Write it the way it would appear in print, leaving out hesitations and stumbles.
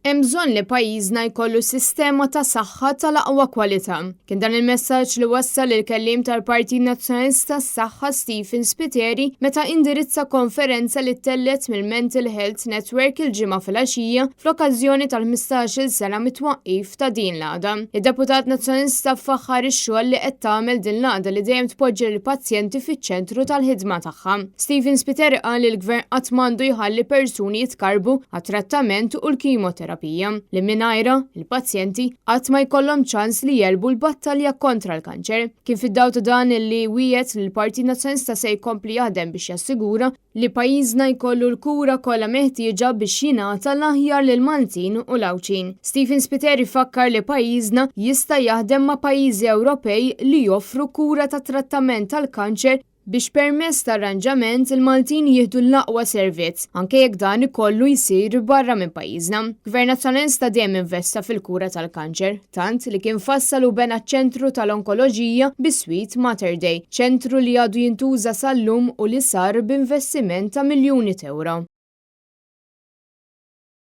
Hemm bżonn li pajjiżna jkollu sistema ta' saħħa tal-aqwa kwalità. Kien dan il-messaġġ li wassal il-kelliem tal-Partit Nazzjonalista s-Saħħa Stephen Spiteri meta indirizza konferenza li ttellgħet mill-Mental Health Network il-Ġimgħa filgħaxija fl-okkażjoni tal-15-il sena mit-twaqqif ta' din l-għaqda. Id-deputat Nazzjonalista faħħar ix-xogħol li qed tagħmel din l-għaqda li dejjem tpoġġi lill-pazjenti fiċ-ċentru tal-ħidma tagħha. Stephen Spiteri qal li l-Gvern qatt m'għandu jħalli persuni jitkarrbu għat-trattament u l-kimoterapija, li mingħajrha, il-pazjenti qatt ma jkollhom ċans li jegħlbu l-battalja kontra l-kanċer. Kien fid-dawl ta' dan li wiegħed li l-Partit Nazzjonalista se jkompli jaħdem biex jassigura li pajjiżna jkollu l-kura kollha meħtieġa biex jingħata l-aħjar lill-Maltin u l-Għawdxin. Stephen Spiteri fakkar li pajjiżna jista' jaħdem ma' pajjiżi Ewropej li joffru kura ta' trattament tal-kanċer biex permezz ta' arranġament il-Maltin jieħdu l-aqwa servizz, anke jekk dan ikollu jsir barra minn pajjiżna. Gvern Nazzjonalista dejjem investa fil-kura tal-kanċer, tant li kien fassal u bena ċ-ċentru tal-onkoloġija biswit Mater Dei, ċentru li għadu jintuża sal-lum u li sar b'investiment ta' miljuni t'ewro.